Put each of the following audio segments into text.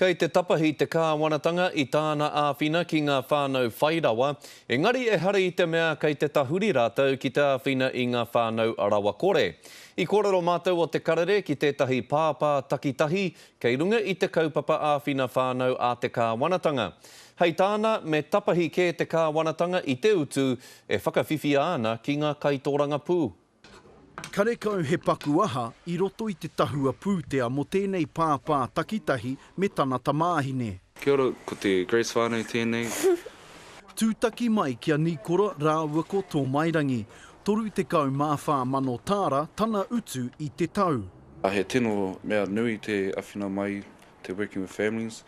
Kei te tapahi te kāwanatanga i tāna āwhina ki ngā whānau whai rawa, engari ehara i te mea kei te tahuri rātou ki te āwhina i ngā whānau rawa kore. I kōrero mātou o Te Karere ki tētahi pāpā takitahi kei runga i te kaupapa āwhina whānau a te kāwanatanga. Hei tāna, me tapahi kē te kāwanatanga i te utu e whakawhiwhia ana ki ngā kaitōrangapū. Karekau he paku aha i roto i te tahua pūtea mō tēnei pāpā takitahi me tana tamāhine. Kia ora, ko te Grace whānau tēnei. Tūtaki mai ki a Nīkora rāua ko Tōmairangi. 34 mano tāra tana utu i te tau. He tino mea nui te awhina mai te Working with Families.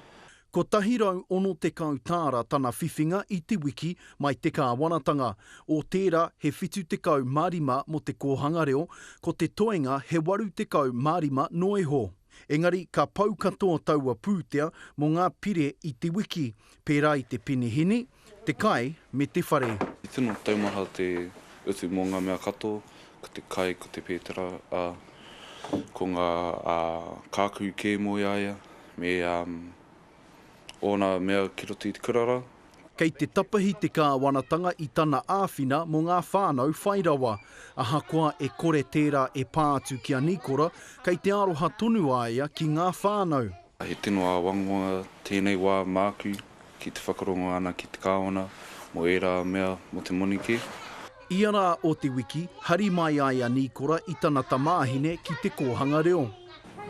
160 tāra tana whiwhinga i te wiki mai te kāwanatanga. O tērā he 75 mō te kōhanga reo, ko te toenga he 85 noa iho. Engari ka pau katoa taua pūtea mō ngā pire i te wiki, pērā i te penehini, te kai me te whare. He tino taumaha te utu mō ngā mea katoa, ko te kai, ko te pētera, ā, ko ngā kākū kē mō i a ia. Me ōna mea ki roto i te kura rā. Kei te tapahi te kāwanatanga i tana āwhina mō ngā whānau whai rawa. Ahakoa e kore tērā e pā atu ki a Nikora, kei te aroha tonu a ia ki ngā whānau. He tino āwangawanga tēnei wā māku ki te whakarongo ana ki te kāwana mō ērā mea mō te moni kē. Ia rā o te wiki, hari mai ai a Nīkora i tana tamāhine ki te kōhanga reo.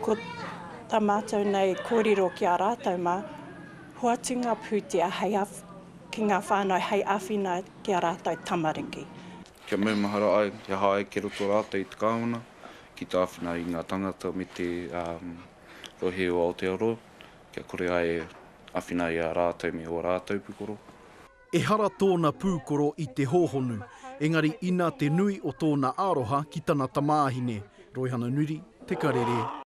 Ko tā mātou nei kōrero ki a rātou mā, hoatu ngā pūtea hei ki ngā whānau hei āwhina ki a rātou tamariki. Kia maumahara ai, kia hae ki roto rātou i te kāwana, ki te āwhina i ngā tangata me te rohe o Aotearoa, kia kore ai e āwhina i a rātou me ō rātou pūkoro. Ehara tōna pūkoro i te hōhonu, engari ina te nui o tōna aroha ki tana tamāhine, Roihana Nuri, Te Karere.